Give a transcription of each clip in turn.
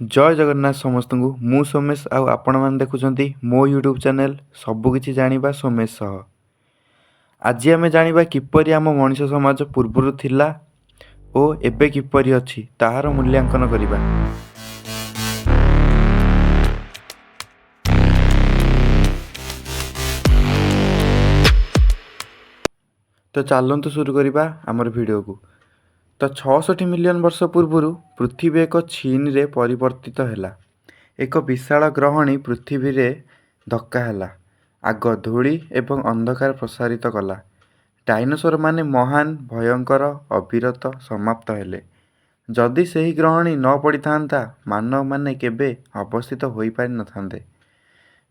ଜୟ ଜଗନ୍ନାଥ ସମସ୍ତଙ୍କୁ। ମୁଁ ସୋମେଶ ଆଉ ଆପଣମାନେ ଦେଖୁଛନ୍ତି ମୋ ୟୁଟ୍ୟୁବ୍ ଚ୍ୟାନେଲ୍ ସବୁକିଛି ଜାଣିବା ସୋମେଶ ସହ। ଆଜି ଆମେ ଜାଣିବା କିପରି ଆମ ମଣିଷ ସମାଜ ପୂର୍ବରୁ ଥିଲା ଓ ଏବେ କିପରି ଅଛି ତାହାର ମୂଲ୍ୟାଙ୍କନ କରିବା। ତ ଚାଲନ୍ତୁ ଶୁରୁ କରିବା ଆମର ଭିଡ଼ିଓକୁ। ତ 66 ମିଲିୟନ ବର୍ଷ ପୂର୍ବରୁ ପୃଥିବୀ ଏକ ଛିନରେ ପରିବର୍ତ୍ତିତ ହେଲା। ଏକ ବିଶାଳ ଗ୍ରହଣୀ ପୃଥିବୀରେ ଧକ୍କା ହେଲା। ଆଗ ଧୂଳି ଏବଂ ଅନ୍ଧକାର ପ୍ରସାରିତ କଲା। ଡାଇନୋସରମାନେ ମହାନ, ଭୟଙ୍କର, ଅବିରତ ସମାପ୍ତ ହେଲେ। ଯଦି ସେହି ଗ୍ରହଣୀ ନ ପଡ଼ିଥାନ୍ତା, ମାନବମାନେ କେବେ ଅବସ୍ଥିତ ହୋଇପାରିନଥାନ୍ତେ।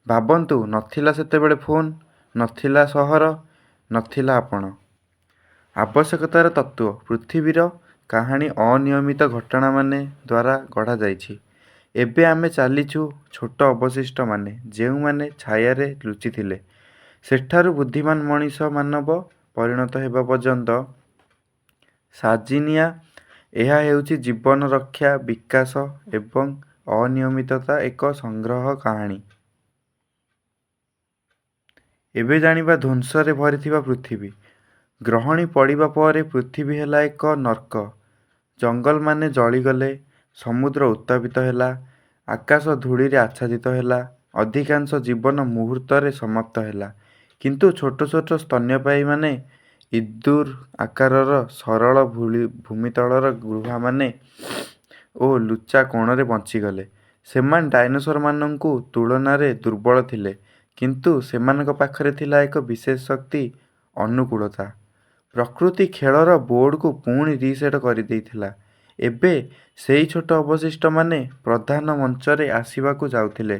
ଭାବନ୍ତୁ, ନଥିଲା ସେତେବେଳେ ଫୋନ୍, ନଥିଲା ସହର, ନଥିଲା ଆପଣ। ଆବଶ୍ୟକତାର ତତ୍ତ୍ୱ। ପୃଥିବୀର କାହାଣୀ ଅନିୟମିତ ଘଟଣାମାନେ ଦ୍ୱାରା ଗଢ଼ାଯାଇଛି। ଏବେ ଆମେ ଚାଲିଛୁ ଛୋଟ ଅବଶିଷ୍ଟମାନେ ଯେଉଁମାନେ ଛାୟାରେ ଲୁଚିଥିଲେ, ସେଠାରୁ ବୁଦ୍ଧିମାନ ମଣିଷ ମାନବ ପରିଣତ ହେବା ପର୍ଯ୍ୟନ୍ତ। ସାଜିନିଆ, ଏହା ହେଉଛି ଜୀବନ ରକ୍ଷା, ବିକାଶ ଏବଂ ଅନିୟମିତତା ଏକ ସଂଗ୍ରହ କାହାଣୀ। ଏବେ ଜାଣିବା ଧ୍ୱଂସରେ ଭରିଥିବା ପୃଥିବୀ। ଗ୍ରହଣୀ ପଡ଼ିବା ପରେ ପୃଥିବୀ ହେଲା ଏକ ନର୍କ। ଜଙ୍ଗଲମାନେ ଜଳିଗଲେ, ସମୁଦ୍ର ଉତ୍ତାପିତ ହେଲା, ଆକାଶ ଧୂଳିରେ ଆଚ୍ଛାଦିତ ହେଲା। ଅଧିକାଂଶ ଜୀବନ ମୁହୂର୍ତ୍ତରେ ସମାପ୍ତ ହେଲା। କିନ୍ତୁ ଛୋଟ ଛୋଟ ସ୍ତନ୍ୟପାୟୀମାନେ, ଇଁଦୁର ଆକାରର ସରଳ ଭୂମିତଳର ଗୁହାମାନେ ଓ ଲୁଚା କୋଣରେ ବଞ୍ଚିଗଲେ। ସେମାନେ ଡାଇନୋସରମାନଙ୍କୁ ତୁଳନାରେ ଦୁର୍ବଳ ଥିଲେ, କିନ୍ତୁ ସେମାନଙ୍କ ପାଖରେ ଥିଲା ଏକ ବିଶେଷ ଶକ୍ତି, ଅନୁକୂଳତା। ପ୍ରକୃତି ଖେଳର ବୋର୍ଡକୁ ପୁଣି ରିସେଟ୍ କରିଦେଇଥିଲା। ଏବେ ସେହି ଛୋଟ ଅବଶିଷ୍ଟମାନେ ପ୍ରଧାନ ମଞ୍ଚରେ ଆସିବାକୁ ଯାଉଥିଲେ।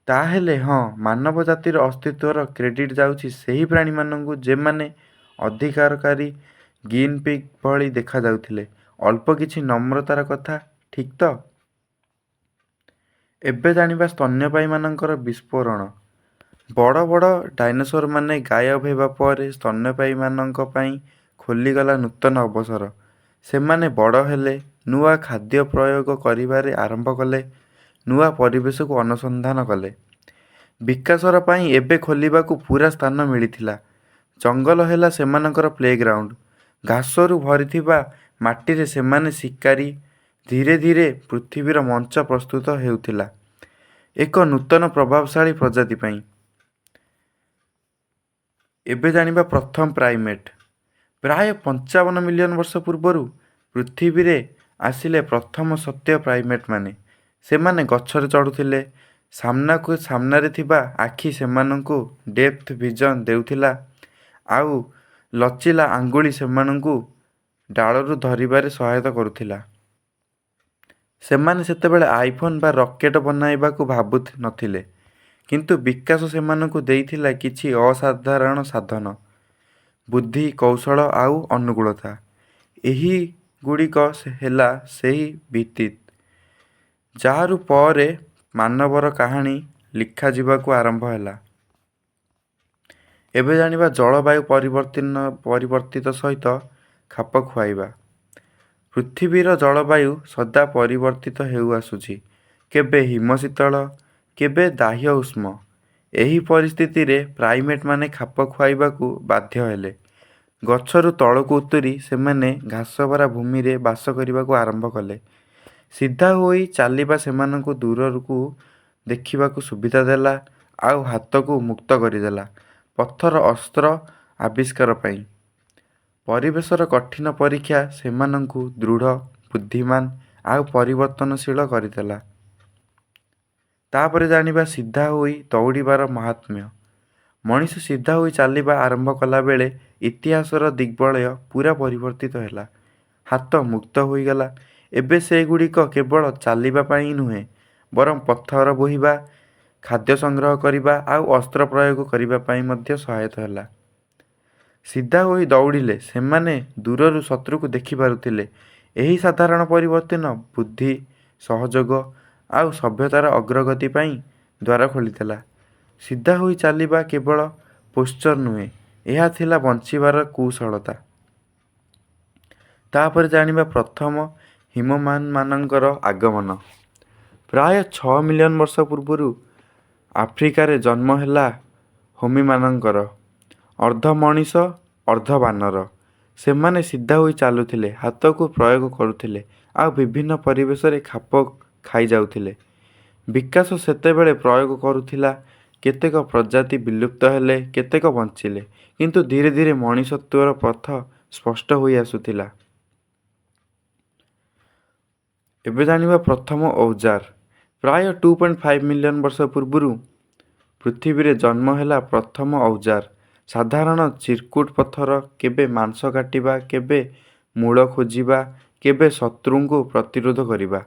ତାହେଲେ ହଁ, ମାନବ ଜାତିର ଅସ୍ତିତ୍ୱର କ୍ରେଡିଟ୍ ଯାଉଛି ସେହି ପ୍ରାଣୀମାନଙ୍କୁ ଯେଉଁମାନେ ଅଧିକାରକାରୀ ଗିନି ପିଗ୍ ଭଳି ଦେଖାଯାଉଥିଲେ। ଅଳ୍ପ କିଛି ନମ୍ରତାର କଥା, ଠିକ୍ ତ? ଏବେ ଜାଣିବା ସ୍ତନ୍ୟପାୟୀମାନଙ୍କର ବିସ୍ଫୋରଣ। ବଡ଼ ବଡ଼ ଡାଇନୋସରମାନେ ଗାୟବ ହେବା ପରେ ସ୍ତନ୍ୟପାୟୀମାନଙ୍କ ପାଇଁ ଖୋଲିଗଲା ନୂତନ ଅବସର। ସେମାନେ ବଡ଼ ହେଲେ, ନୂଆ ଖାଦ୍ୟ ପ୍ରୟୋଗ କରିବାରେ ଆରମ୍ଭ କଲେ, ନୂଆ ପରିବେଶକୁ ଅନୁସନ୍ଧାନ କଲେ। ବିକାଶର ପାଇଁ ଏବେ ଖୋଲିବାକୁ ପୂରା ସ୍ଥାନ ମିଳିଥିଲା। ଜଙ୍ଗଲ ହେଲା ସେମାନଙ୍କର ପ୍ଲେଗ୍ରାଉଣ୍ଡ। ଘାସରୁ ଭରିଥିବା ମାଟିରେ ସେମାନେ ଶିକାରୀ। ଧୀରେ ଧୀରେ ପୃଥିବୀର ମଞ୍ଚ ପ୍ରସ୍ତୁତ ହେଉଥିଲା ଏକ ନୂତନ ପ୍ରଭାବଶାଳୀ ପ୍ରଜାତି ପାଇଁ। ଏବେ ଜାଣିବା ପ୍ରଥମ ପ୍ରାଇମେଟ୍। ପ୍ରାୟ 55 ମିଲିୟନ ବର୍ଷ ପୂର୍ବରୁ ପୃଥିବୀରେ ଆସିଲେ ପ୍ରଥମ ସତ୍ୟ ପ୍ରାଇମେଟ୍‌ମାନେ। ସେମାନେ ଗଛରେ ଚଢ଼ୁଥିଲେ। ସାମ୍ନାକୁ ସାମ୍ନାରେ ଥିବା ଆଖି ସେମାନଙ୍କୁ ଡେପ୍ଥ ଭିଜନ୍ ଦେଉଥିଲା, ଆଉ ଲଚିଲା ଆଙ୍ଗୁଳି ସେମାନଙ୍କୁ ଡାଳରୁ ଧରିବାରେ ସହାୟତା କରୁଥିଲା। ସେମାନେ ସେତେବେଳେ ଆଇଫୋନ୍ ବା ରକେଟ୍ ବନାଇବାକୁ ଭାବୁ ନଥିଲେ, କିନ୍ତୁ ବିକାଶ ସେମାନଙ୍କୁ ଦେଇଥିଲା କିଛି ଅସାଧାରଣ ସାଧନ, ବୁଦ୍ଧି, କୌଶଳ ଆଉ ଅନୁକୂଳତା। ଏହି ଗୁଡ଼ିକ ହେଲା ସେହି ଭିତ୍ତି, ଯାହାରୁ ପରେ ମାନବର କାହାଣୀ ଲେଖାଯିବାକୁ ଆରମ୍ଭ ହେଲା। ଏବେ ଜାଣିବା ଜଳବାୟୁ ପରିବର୍ତ୍ତିତ ସହିତ ଖାପ ଖୁଆଇବା। ପୃଥିବୀର ଜଳବାୟୁ ସଦା ପରିବର୍ତ୍ତିତ ହେଉଆସୁଛି। କେବେ ହିମଶୀତଳ, କେବେ ଦାହ୍ୟ ଉଷ୍ମ। ଏହି ପରିସ୍ଥିତିରେ ପ୍ରାଇମେଟ୍‌ମାନେ ଖାପ ଖୁଆଇବାକୁ ବାଧ୍ୟ ହେଲେ। ଗଛରୁ ତଳକୁ ଉତୁରି ସେମାନେ ଘାସଭରା ଭୂମିରେ ବାସ କରିବାକୁ ଆରମ୍ଭ କଲେ। ସିଧା ହୋଇ ଚାଲିବା ସେମାନଙ୍କୁ ଦୂରକୁ ଦେଖିବାକୁ ସୁବିଧା ଦେଲା, ଆଉ ହାତକୁ ମୁକ୍ତ କରିଦେଲା ପଥର ଅସ୍ତ୍ର ଆବିଷ୍କାର ପାଇଁ। ପରିବେଶର କଠିନ ପରୀକ୍ଷା ସେମାନଙ୍କୁ ଦୃଢ଼, ବୁଦ୍ଧିମାନ ଆଉ ପରିବର୍ତ୍ତନଶୀଳ କରିଦେଲା। ତାପରେ ଜାଣିବା ସିଧା ହୋଇ ଦୌଡ଼ିବାର ମାହାତ୍ମ୍ୟ। ମଣିଷ ସିଧା ହୋଇ ଚାଲିବା ଆରମ୍ଭ କଲାବେଳେ ଇତିହାସର ଦିଗ୍‌ବଳୟ ପୂରା ପରିବର୍ତ୍ତିତ ହେଲା। ହାତ ମୁକ୍ତ ହୋଇଗଲା। ଏବେ ସେଗୁଡ଼ିକ କେବଳ ଚାଲିବା ପାଇଁ ନୁହେଁ, ବରଂ ପଥର ବୋହିବା, ଖାଦ୍ୟ ସଂଗ୍ରହ କରିବା ଆଉ ଅସ୍ତ୍ର ପ୍ରୟୋଗ କରିବା ପାଇଁ ମଧ୍ୟ ସହାୟକ ହେଲା। ସିଧା ହୋଇ ଦୌଡ଼ିଲେ ସେମାନେ ଦୂରରୁ ଶତ୍ରୁକୁ ଦେଖିପାରୁଥିଲେ। ଏହି ସାଧାରଣ ପରିବର୍ତ୍ତନ ବୁଦ୍ଧି, ସହଯୋଗ ଆଉ ସଭ୍ୟତାର ଅଗ୍ରଗତି ପାଇଁ ଦ୍ୱାର ଖୋଲିଦେଲା। ସିଧା ହୋଇ ଚାଲିବା କେବଳ ପୋସ୍ଚର୍ ନୁହେଁ, ଏହା ଥିଲା ବଞ୍ଚିବାର କୁଶଳତା। ତାପରେ ଜାଣିବା ପ୍ରଥମ ହିମମାନମାନଙ୍କର ଆଗମନ। ପ୍ରାୟ 6 ମିଲିୟନ ବର୍ଷ ପୂର୍ବରୁ ଆଫ୍ରିକାରେ ଜନ୍ମ ହେଲା ହୋମିନମାନଙ୍କର। ଅର୍ଦ୍ଧ ମଣିଷ, ଅର୍ଦ୍ଧ ବାନର। ସେମାନେ ସିଧା ହୋଇ ଚାଲୁଥିଲେ, ହାତକୁ ପ୍ରୟୋଗ କରୁଥିଲେ, ଆଉ ବିଭିନ୍ନ ପରିବେଶରେ ଖାପ ଖାଇଯାଉଥିଲେ। ବିକାଶ ସେତେବେଳେ ପ୍ରୟୋଗ କରୁଥିଲା। କେତେକ ପ୍ରଜାତି ବିଲୁପ୍ତ ହେଲେ, କେତେକ ବଞ୍ଚିଲେ, କିନ୍ତୁ ଧୀରେ ଧୀରେ ମଣିଷତ୍ୱର ପଥ ସ୍ପଷ୍ଟ ହୋଇଆସୁଥିଲା। ଏବେ ଜାଣିବା ପ୍ରଥମ ଔଜାର। ପ୍ରାୟ 2.5 ମିଲିୟନ ବର୍ଷ ପୂର୍ବରୁ ପୃଥିବୀରେ ଜନ୍ମ ହେଲା ପ୍ରଥମ ଔଜାର। ସାଧାରଣ ଚିରକୁଟ ପଥର। କେବେ ମାଂସ କାଟିବା, କେବେ ମୂଳ ଖୋଜିବା, କେବେ ଶତ୍ରୁଙ୍କୁ ପ୍ରତିରୋଧ କରିବା।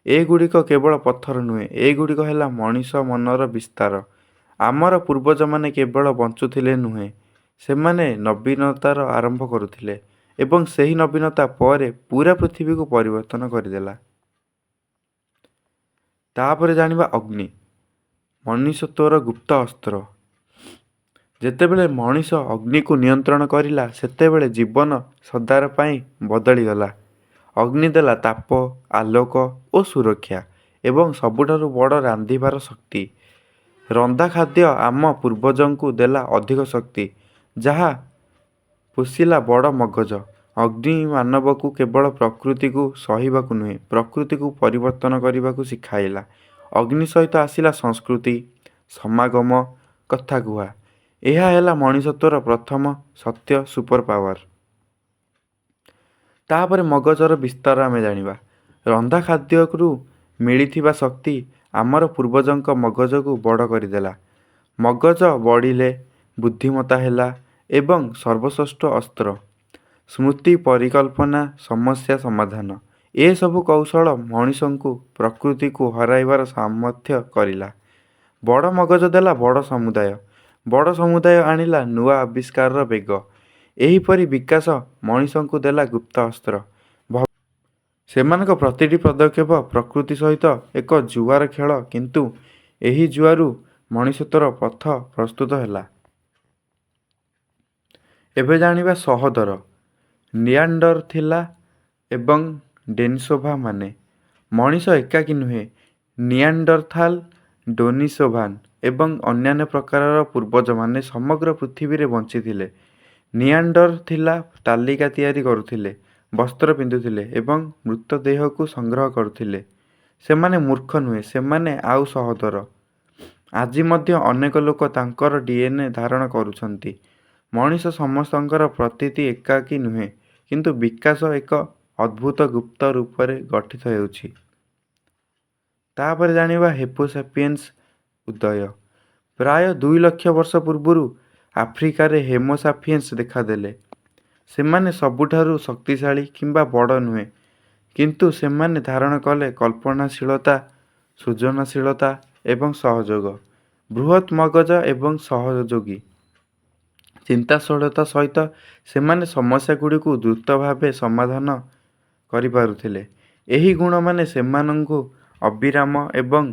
ଏଗୁଡ଼ିକ କେବଳ ପଥର ନୁହେଁ, ଏଗୁଡ଼ିକ ହେଲା ମଣିଷ ମନର ବିସ୍ତାର। ଆମର ପୂର୍ବଜମାନେ କେବଳ ବଞ୍ଚୁଥିଲେ ନୁହେଁ, ସେମାନେ ନବୀନତାର ଆରମ୍ଭ କରୁଥିଲେ ଏବଂ ସେହି ନବୀନତା ପରେ ପୂରା ପୃଥିବୀକୁ ପରିବର୍ତ୍ତନ କରିଦେଲା। ତାପରେ ଜାଣିବା ଅଗ୍ନି, ମନୁଷ୍ୟତ୍ୱର ଗୁପ୍ତ ଅସ୍ତ୍ର। ଯେତେବେଳେ ମଣିଷ ଅଗ୍ନିକୁ ନିୟନ୍ତ୍ରଣ କରିଲା, ସେତେବେଳେ ଜୀବନ ସଦାର ପାଇଁ ବଦଳିଗଲା। ଅଗ୍ନି ଦେଲା ତାପ, ଆଲୋକ ଓ ସୁରକ୍ଷା, ଏବଂ ସବୁଠାରୁ ବଡ଼, ରାନ୍ଧିବାର ଶକ୍ତି। ରନ୍ଧା ଖାଦ୍ୟ ଆମ ପୂର୍ବଜଙ୍କୁ ଦେଲା ଅଧିକ ଶକ୍ତି, ଯାହା ପୋଷିଲା ବଡ଼ ମଗଜ। ଅଗ୍ନି ମାନବକୁ କେବଳ ପ୍ରକୃତିକୁ ସହିବାକୁ ନୁହେଁ, ପ୍ରକୃତିକୁ ପରିବର୍ତ୍ତନ କରିବାକୁ ଶିଖାଇଲା। ଅଗ୍ନି ସହିତ ଆସିଲା ସଂସ୍କୃତି, ସମାଗମ, କଥାକୁହା। ଏହା ହେଲା ମଣିଷତ୍ୱର ପ୍ରଥମ ସତ୍ୟ ସୁପର ପାୱାର। ତାପରେ ମଗଜର ବିସ୍ତାର ଆମେ ଜାଣିବା। ରନ୍ଧା ଖାଦ୍ୟରୁ ମିଳିଥିବା ଶକ୍ତି ଆମର ପୂର୍ବଜଙ୍କ ମଗଜକୁ ବଡ଼ କରିଦେଲା। ମଗଜ ବଢ଼ିଲେ ବୁଦ୍ଧିମତ୍ତା ହେଲା ଏବଂ ସର୍ବଶ୍ରେଷ୍ଠ ଅସ୍ତ୍ର। ସ୍ମୃତି, ପରିକଳ୍ପନା, ସମସ୍ୟା ସମାଧାନ, ଏସବୁ କୌଶଳ ମଣିଷଙ୍କୁ ପ୍ରକୃତିକୁ ହରାଇବାର ସାମର୍ଥ୍ୟ କରିଲା। ବଡ଼ ମଗଜ ଦେଲା ବଡ଼ ସମୁଦାୟ। ବଡ଼ ସମୁଦାୟ ଆଣିଲା ନୂଆ ଆବିଷ୍କାରର ବେଗ। ଏହିପରି ବିକାଶ ମଣିଷଙ୍କୁ ଦେଲା ଗୁପ୍ତ ଅସ୍ତ୍ର। ସେମାନଙ୍କ ପ୍ରତିଟି ପଦକ୍ଷେପ ପ୍ରକୃତି ସହିତ ଏକ ଜୁଆର ଖେଳ, କିନ୍ତୁ ଏହି ଜୁଆରୁ ମଣିଷତ୍ୱର ପଥ ପ୍ରସ୍ତୁତ ହେଲା। ଏବେ ଜାଣିବା ସହୋଦର ନିଆଣ୍ଡରଥିଲା ଏବଂ ଡେନିସୋଭା ମାନେ। ମଣିଷ ଏକାକୀ ନୁହେଁ। ନିଆଣ୍ଡରଥାଲ, ଡେନିସୋଭାନ ଏବଂ ଅନ୍ୟାନ୍ୟ ପ୍ରକାରର ପୂର୍ବଜମାନେ ସମଗ୍ର ପୃଥିବୀରେ ବଞ୍ଚିଥିଲେ। ନିଆଣ୍ଡର ଥିଲା ତାଲିକା ତିଆରି କରୁଥିଲେ, ବସ୍ତ୍ର ପିନ୍ଧୁଥିଲେ ଏବଂ ମୃତଦେହକୁ ସଂଗ୍ରହ କରୁଥିଲେ। ସେମାନେ ମୂର୍ଖ ନୁହେଁ, ସେମାନେ ଆଉ ସହୋଦର। ଆଜି ମଧ୍ୟ ଅନେକ ଲୋକ ତାଙ୍କର ଡିଏନ୍ଏ ଧାରଣ କରୁଛନ୍ତି। ମଣିଷ ସମସ୍ତଙ୍କର ପ୍ରତୀତି ଏକାକୀ ନୁହେଁ, କିନ୍ତୁ ବିକାଶ ଏକ ଅଦ୍ଭୁତ ଗୁପ୍ତ ରୂପରେ ଗଠିତ ହେଉଛି। ତାପରେ ଜାଣିବା ହୋମୋସାପିଏନ୍ସ ଉଦୟ। ପ୍ରାୟ 2 ଲକ୍ଷ ବର୍ଷ ପୂର୍ବରୁ ଆଫ୍ରିକାରେ ହୋମୋସାପିଏନ୍ସ ଦେଖାଦେଲେ। ସେମାନେ ସବୁଠାରୁ ଶକ୍ତିଶାଳୀ କିମ୍ବା ବଡ଼ ନୁହେଁ, କିନ୍ତୁ ସେମାନେ ଧାରଣ କଲେ କଳ୍ପନାଶୀଳତା, ସୃଜନଶୀଳତା ଏବଂ ସହଯୋଗ। ବୃହତ ମଗଜ ଏବଂ ସହଯୋଗୀ ଚିନ୍ତାଶୀଳତା ସହିତ ସେମାନେ ସମସ୍ୟାଗୁଡ଼ିକୁ ଦ୍ରୁତ ଭାବେ ସମାଧାନ କରିପାରୁଥିଲେ। ଏହି ଗୁଣମାନେ ସେମାନଙ୍କୁ ଅବିରାମ ଏବଂ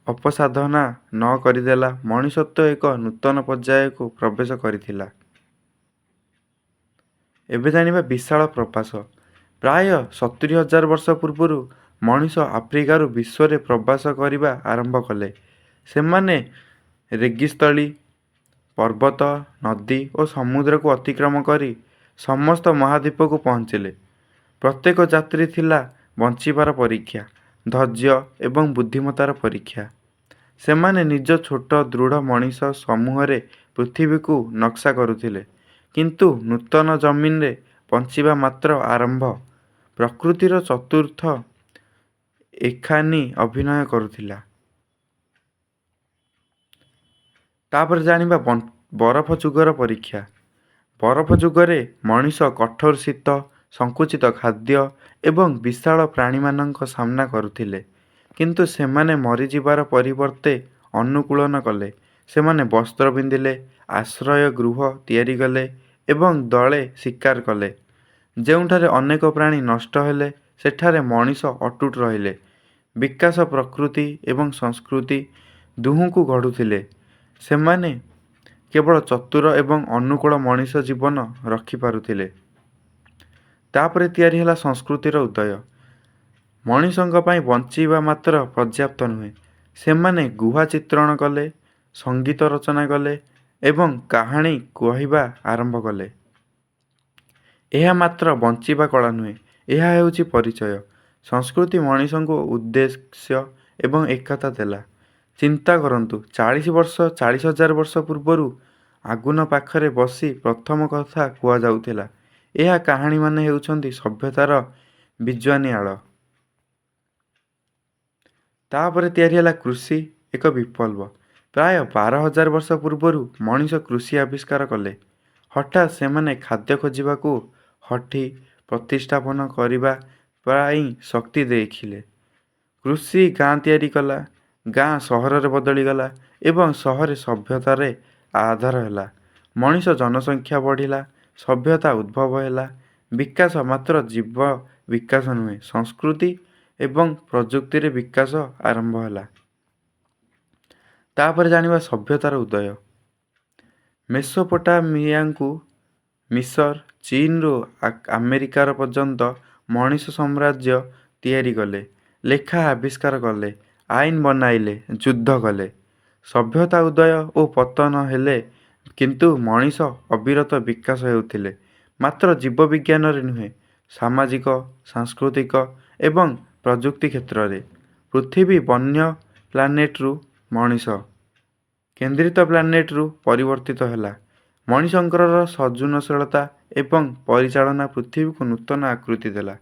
ଅପସାଧନା ନ କରିଦେଲା। ମଣିଷତ୍ୱ ଏକ ନୂତନ ପର୍ଯ୍ୟାୟକୁ ପ୍ରବେଶ କରିଥିଲା। ଏବେ ଜାଣିବା ବିଶାଳ ପ୍ରବାସ। ପ୍ରାୟ 70,000 ବର୍ଷ ପୂର୍ବରୁ ମଣିଷ ଆଫ୍ରିକାରୁ ବିଶ୍ୱରେ ପ୍ରବାସ କରିବା ଆରମ୍ଭ କଲେ। ସେମାନେ ରେଗିସ୍ଥଳୀ, ପର୍ବତ, ନଦୀ ଓ ସମୁଦ୍ରକୁ ଅତିକ୍ରମ କରି ସମସ୍ତ ମହାଦ୍ୱୀପକୁ ପହଞ୍ଚିଲେ। ପ୍ରତ୍ୟେକ ଯାତ୍ରୀ ଥିଲା ବଞ୍ଚିବାର ପରୀକ୍ଷା, ଧୈର୍ଯ୍ୟ ଏବଂ ବୁଦ୍ଧିମତ୍ତାର ପରୀକ୍ଷା। ସେମାନେ ନିଜ ଛୋଟ ଦୃଢ଼ ମଣିଷ ସମୂହରେ ପୃଥିବୀକୁ ନକ୍ସା କରୁଥିଲେ, କିନ୍ତୁ ନୂତନ ଜମିନରେ ବଞ୍ଚିବା ମାତ୍ର ଆରମ୍ଭ। ପ୍ରକୃତିର ଚତୁର୍ଥ ଏଖାନି ଅଭିନୟ କରୁଥିଲା। ତାପରେ ଜାଣିବା ବରଫ ଯୁଗର ପରୀକ୍ଷା। ବରଫ ଯୁଗରେ ମଣିଷ କଠୋର ଶୀତ, ସଂକୁଚିତ ଖାଦ୍ୟ ଏବଂ ବିଶାଳ ପ୍ରାଣୀମାନଙ୍କ ସାମ୍ନା କରୁଥିଲେ। କିନ୍ତୁ ସେମାନେ ମରିଯିବାର ପରିବର୍ତ୍ତେ ଅନୁକୂଳନ କଲେ। ସେମାନେ ବସ୍ତ୍ର ପିନ୍ଧିଲେ, ଆଶ୍ରୟ ଗୃହ ତିଆରି କଲେ ଏବଂ ଦଳେ ଶିକାର କଲେ। ଯେଉଁଠାରେ ଅନେକ ପ୍ରାଣୀ ନଷ୍ଟ ହେଲେ, ସେଠାରେ ମଣିଷ ଅଟୁଟ ରହିଲେ। ବିକାଶ ପ୍ରକୃତି ଏବଂ ସଂସ୍କୃତି ଦୁହିଁଙ୍କୁ ଗଢ଼ୁଥିଲେ। ସେମାନେ କେବଳ ଚତୁର ଏବଂ ଅନୁକୂଳ ମଣିଷ ଜୀବନ ରଖିପାରୁଥିଲେ। ତାପରେ ତିଆରି ହେଲା ସଂସ୍କୃତିର ଉଦୟ। ମଣିଷଙ୍କ ପାଇଁ ବଞ୍ଚିବା ମାତ୍ର ପର୍ଯ୍ୟାପ୍ତ ନୁହେଁ। ସେମାନେ ଗୁହା ଚିତ୍ରଣ କଲେ, ସଙ୍ଗୀତ ରଚନା କଲେ ଏବଂ କାହାଣୀ କହିବା ଆରମ୍ଭ କଲେ। ଏହା ମାତ୍ର ବଞ୍ଚିବା କଳା ନୁହେଁ, ଏହା ହେଉଛି ପରିଚୟ। ସଂସ୍କୃତି ମଣିଷଙ୍କୁ ଉଦ୍ଦେଶ୍ୟ ଏବଂ ଏକତା ଦେଲା। ଚିନ୍ତା କରନ୍ତୁ, 40,000 ବର୍ଷ ପୂର୍ବରୁ ଆଗୁନ ପାଖରେ ବସି ପ୍ରଥମ କଥା କୁହାଯାଉଥିଲା। ଏହି କାହାଣୀମାନେ ହେଉଛନ୍ତି ସଭ୍ୟତାର ବୀଜନିଆଳ। ତା'ପରେ ତିଆରି ହେଲା କୃଷି, ଏକ ବିପ୍ଳବ। ପ୍ରାୟ 12,000 ବର୍ଷ ପୂର୍ବରୁ ମଣିଷ କୃଷି ଆବିଷ୍କାର କଲେ। ହଠାତ୍ ସେମାନେ ଖାଦ୍ୟ ଖୋଜିବାକୁ ହଠି ପ୍ରତିସ୍ଥାପନ କରିବା ପାଇଁ ଶକ୍ତି ଦେଖିଲେ। କୃଷି ଗାଁ ତିଆରି କଲା, ଗାଁ ସହରରେ ବଦଳିଗଲା ଏବଂ ସହର ସଭ୍ୟତାର ଆଧାର ହେଲା। ମଣିଷ ଜନସଂଖ୍ୟା ବଢ଼ିଲା, ସଭ୍ୟତା ଉଦ୍ଭବ ହେଲା। ବିକାଶ ମାତ୍ର ଜୀବ ବିକାଶ ନୁହେଁ, ସଂସ୍କୃତି ଏବଂ ପ୍ରଯୁକ୍ତିରେ ବିକାଶ ଆରମ୍ଭ ହେଲା। ତା'ପରେ ଜାଣିବା ସଭ୍ୟତାର ଉଦୟ। ମେସୋପୋଟାମିଆରୁ ମିଶର, ଚୀନରୁ ଆମେରିକାର ପର୍ଯ୍ୟନ୍ତ ମଣିଷ ସାମ୍ରାଜ୍ୟ ତିଆରି କଲେ, ଲେଖା ଆବିଷ୍କାର କଲେ, ଆଇନ ବନାଇଲେ, ଯୁଦ୍ଧ କଲେ। ସଭ୍ୟତା ଉଦୟ ଓ ପତନ ହେଲେ, କିନ୍ତୁ ମଣିଷ ଅବିରତ ବିକାଶ ହେଉଥିଲେ, ମାତ୍ର ଜୀବବିଜ୍ଞାନରେ ନୁହେଁ, ସାମାଜିକ, ସାଂସ୍କୃତିକ ଏବଂ ପ୍ରଯୁକ୍ତି କ୍ଷେତ୍ରରେ। ପୃଥିବୀ ବନ୍ୟ ପ୍ଲାନେଟରୁ ମଣିଷ କେନ୍ଦ୍ରିତ ପ୍ଲାନେଟରୁ ପରିବର୍ତ୍ତିତ ହେଲା। ମଣିଷଙ୍କର ସୃଜନଶୀଳତା ଏବଂ ପରିଚାଳନା ପୃଥିବୀକୁ ନୂତନ ଆକୃତି ଦେଲା।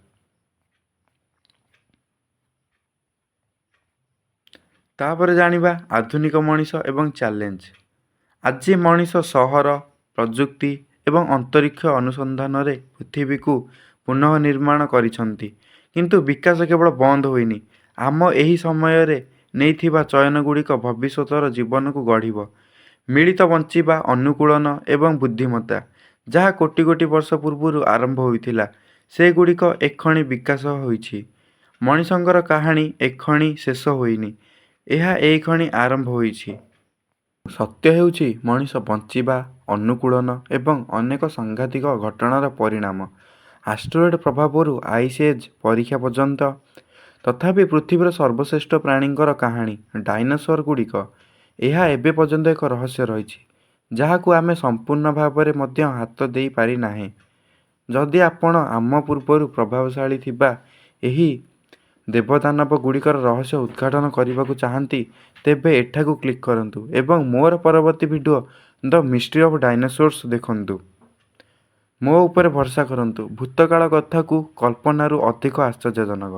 ତା'ପରେ ଜାଣିବା ଆଧୁନିକ ମଣିଷ ଏବଂ ଚ୍ୟାଲେଞ୍ଜ। ଆଜି ମଣିଷ ସହର, ପ୍ରଯୁକ୍ତି ଏବଂ ଅନ୍ତରୀକ୍ଷ ଅନୁସନ୍ଧାନରେ ପୃଥିବୀକୁ ପୁନଃନିର୍ମାଣ କରିଛନ୍ତି। କିନ୍ତୁ ବିକାଶ କେବଳ ବନ୍ଦ ହୋଇନି। ଆମ ଏହି ସମୟରେ ନେଇଥିବା ଚୟନଗୁଡ଼ିକ ଭବିଷ୍ୟତର ଜୀବନକୁ ଗଢ଼ିବ। ମିଳିତ ବଞ୍ଚିବା, ଅନୁକୂଳନ ଏବଂ ବୁଦ୍ଧିମତ୍ତା, ଯାହା କୋଟି କୋଟି ବର୍ଷ ପୂର୍ବରୁ ଆରମ୍ଭ ହୋଇଥିଲା, ସେଗୁଡ଼ିକ ଏକ୍ଷଣି ବିକାଶ ହୋଇଛି। ମଣିଷଙ୍କର କାହାଣୀ ଏକ୍ଷଣି ଶେଷ ହୋଇନି, ଏହା ଏଇକ୍ଷଣି ଆରମ୍ଭ ହୋଇଛି। ସତ୍ୟ ହେଉଛି ମଣିଷ ବଞ୍ଚିବା, ଅନୁକୂଳନ ଏବଂ ଅନେକ ସାଂଘାତିକ ଘଟଣାର ପରିଣାମ, ଆଷ୍ଟ୍ରଏଡ୍ ପ୍ରଭାବରୁ ଆଇସ୍ ଏଜ୍ ପରୀକ୍ଷା ପର୍ଯ୍ୟନ୍ତ। ତଥାପି, ପୃଥିବୀର ସର୍ବଶ୍ରେଷ୍ଠ ପ୍ରାଣୀଙ୍କର କାହାଣୀ, ଡାଇନୋସରଗୁଡ଼ିକ, ଏହା ଏବେ ପର୍ଯ୍ୟନ୍ତ ଏକ ରହସ୍ୟ ରହିଛି ଯାହାକୁ ଆମେ ସମ୍ପୂର୍ଣ୍ଣ ଭାବରେ ମଧ୍ୟ ହାତ ଦେଇପାରିନାହେଁ। ଯଦି ଆପଣ ଆମ ପୂର୍ବରୁ ପ୍ରଭାବଶାଳୀ ଥିବା ଏହି ଦେବଦାନବଗୁଡ଼ିକର ରହସ୍ୟ ଉଦ୍ଘାଟନ କରିବାକୁ ଚାହାଁନ୍ତି, ତେବେ ଏଠାକୁ କ୍ଲିକ୍ କରନ୍ତୁ ଏବଂ ମୋର ପରବର୍ତ୍ତୀ video 'the mystery of dinosaurs' ଦେଖନ୍ତୁ। ମୋ ଉପରେ ଭରସା କରନ୍ତୁ, ଭୂତକାଳ କଥାକୁ କଳ୍ପନାରୁ ଅଧିକ ଆଶ୍ଚର୍ଯ୍ୟଜନକ।